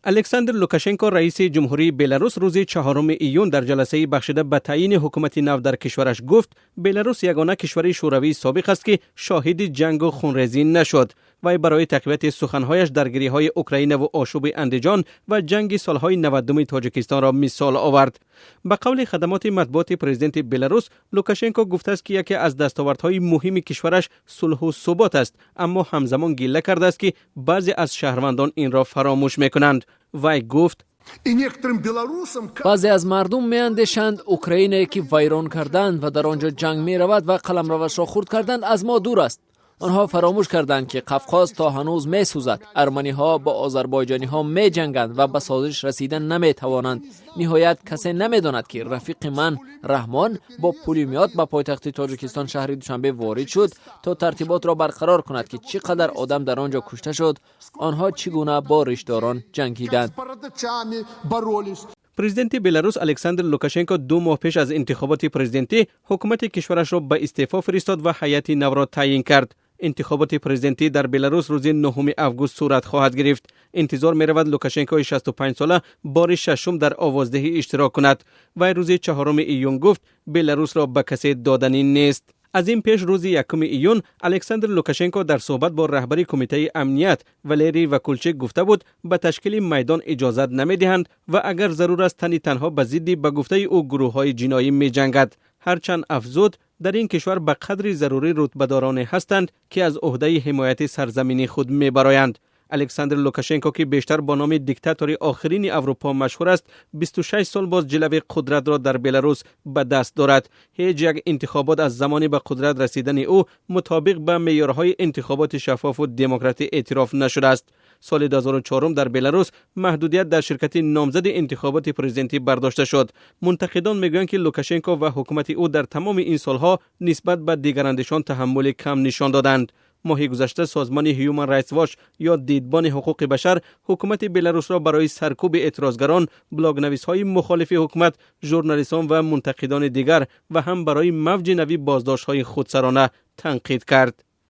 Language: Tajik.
Александр Лукашенко, раиси ҷумҳурии Беларус, рӯзи 4 июн дар ҷаласаи бахшида ба таъйини ҳукумати нав дар кишвараш гуфт, Беларус ягона кишвари шӯравии собиқ аст, ки шоҳиди ҷангу хунрезӣ нашуд. Вай барои тақвияти суханҳояш даргириҳои Украинаву ошӯби Андиҷон ва ҷанги солҳои 90-уми Тоҷикистонро мисол овард. Ба қавли хадамоти матбуоти президенти Беларус, Лукашенко гуфтааст, ки яке аз дастовардҳои муҳими кишвараш сулҳу субот аст, аммо ҳамзамон гилла кардааст, ки баъзе аз шаҳрвандон инро фаромӯш мекунанд. Вай гуфт: Баъзе аз мардум меандешанд, Украинае, ки вайрон карданд ва дар он ҷо ҷанг меравад ва қаламравашро хурд карданд, аз мо дур аст. Онҳо фаромӯш карданд, ки Қафқоз то ҳанӯз месӯзад, арманиҳо бо озарбойҷониҳо меҷанганд ва ба созиш расида наметавонанд. Ниҳоят, касе намедонад, ки рафиқи ман Раҳмон бо пулемёт ба пойтахти Тоҷикистон, шаҳри Душанбе, ворид шуд, то тартиботро барқарор кунад, ки чӣ қадар одам дар он ҷо кушта шуд, онҳо чӣ гуна бо ришдорон ҷангиданд. Президенти Беларус Александр Лукашенко 2 моҳ пеш аз интихоботи президентӣ ҳукумати кишварашро ба истеъфо фиристод ва ҳайати навро таъйин кард. Интихоботи президентӣ дар Беларус рӯзи 9 август сурат хоҳад гирифт. Интизор меравад, Лукашенкои 65сола бори шашум дар овоздиҳӣ иштирок кунад. Вай рӯзи 4 июн гуфт, Беларусро ба касе доданӣ нест. Аз ин пеш, рӯзи 1 июн, Александр Лукашенко дар суҳбат бо раҳбари кумитаи амният Валерий Вакулчик гуфта буд, ба ташкили майдон иҷозат намедиҳанд ва агар зарур аст, тани танҳо ба зидди, ба гуфтаи ӯ, гурӯҳҳои ҷиноӣ меҷангад. Ҳарчанд афзуд, дар ин кишвар ба қадри зарурӣ рутбадороне ҳастанд, ки аз ӯҳдаи ҳимояти сарзамини худ мебароянд. Александр Лукашенко, ки бештар бо номи диктатори охирини Аврупо машҳур аст, 26 сол боз ҷилави қудратро дар Беларус ба даст дорад. Ҳеҷ як интихобот аз замони ба қудрат расидани ӯ мутобиқ ба меъёрҳои интихоботи шаффофу демократӣ эътироф нашудааст. Соли 2004 дар Беларус маҳдудият дар ширкати номзади интихоботи президентӣ бардошта шуд. Мунтақидон мегӯянд, ки Лукашенко ва ҳукумати ӯ дар тамоми ин солҳо нисбат ба дигарандешон таҳаммули кам нишон доданд. Моҳи гузашта созмони Human Rights Watch ё Дидбони ҳуқуқи башар ҳукумати Беларусро барои саркӯби эътирозгарон, блогнависҳои мухолифи ҳукумат, журналистон ва мунтақидони дигар ва ҳам барои мавҷи нави боздоштҳои худсарона танқид кард.